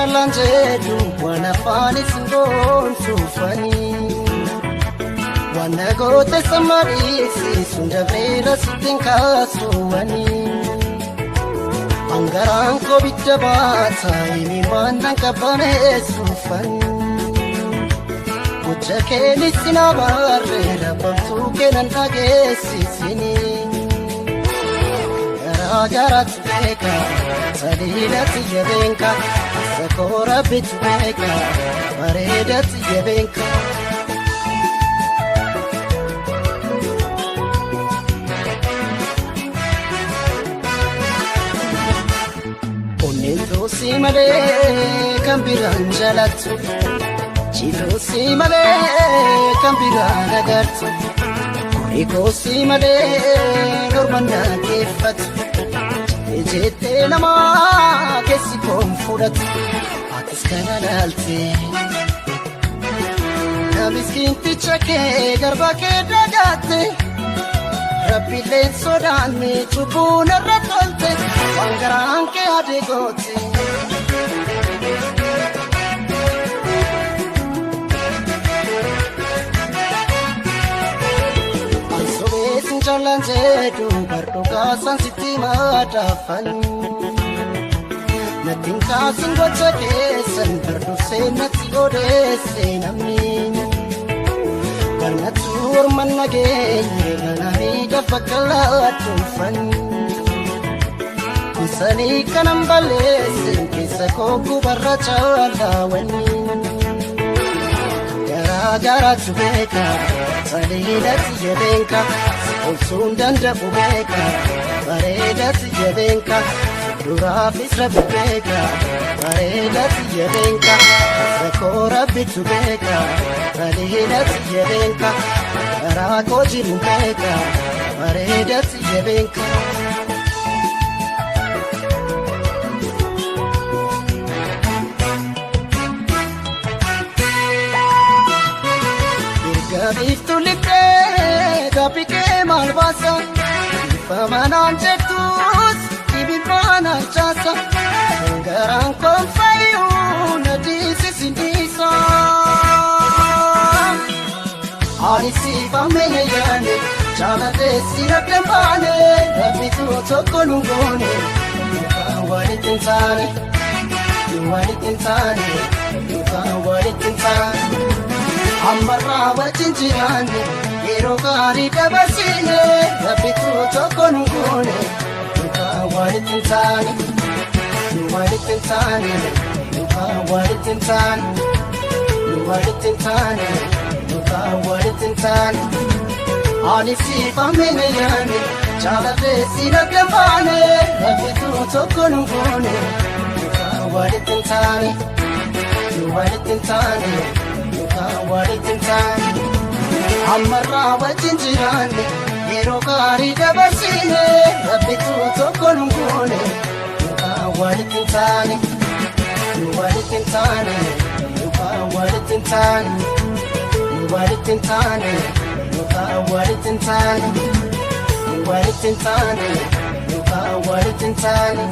callaan jedhu waan afaanis hin goonsuufanii. Waan nagoota samariisi dabreera sittiin kaasuwanii. Angaraan koo bidda baata himimaan nan qabbaneessuufanii. Gocha keenis na barreera bamtuu keenan dhageessisinii. Garaa garaatu beeka saliilatti jabeenka sakoora bitu beeka bareedatti jabeenka. Onneen toosii malee kan biraan jaalattu Jiruusii malee kan biraan agartu Koosii malee morma nageeffatu jettee namaa keessi koon fudhatu atis kana laalte. Miskiinticha kee garba kee dagaatte rabbiileen sodaanne cubbuun irra tolte waan garaan kee adii goote. Ansobeesin callaan jedhu bardhugaa sitti madaafan. Nattiin kaasin gocha keessan bardursee natti odeesse namni. Barnatu orman nageenye ganamii dafa kalaachuufan. Kunsanii kanan balleesse keessa koo gubarra caalaawani. Garaa garaatu beeka saliilatti jabeenka obsuun danda'u beeka bareedatti jabeenka. Duraafis rabbi beeka bareedatti jabeenka rakkoo rabbitu beeka saliilatti jabeenka garaa koo jiru beeka bareedatti jabeenka. Erga biiftuu lixxee gaaffii kee maal baasa ifa manaan jettus. Ibibana chasa garaan koonfayyuu na dhiisisi dhiisa. Ani siifamee yaane jaalatee si rabbi baane rabbitu tokko nu goone yookaan walitti hin taane nu walitti hin taane yookaan walitti hin taane. Ammarraa wajjin jiraanne yeroo gaarii dabarsine rabbitu tokko nu goone. Walitti hin taane nu walitti hin taane yookaan walitti hin taane nu walitti hin taane yookaan walitti hin taane. Ani siifamee yaane jaalatee si rabbi baane rabbitu tokko nu goone yookaan walitti hin taane nu walitti hin taane yookaan walitti hin taane. Ammarraa wajjin jiraanne yeroo gaarii dabarsine rabbitu tokko nu goone yookaan walitti hin taane nu walitti hin taane yookaan walitti hin taane nu walitti hin taane yookaan walitti hin taane nu walitti hin taane yookaan walitti hin taane.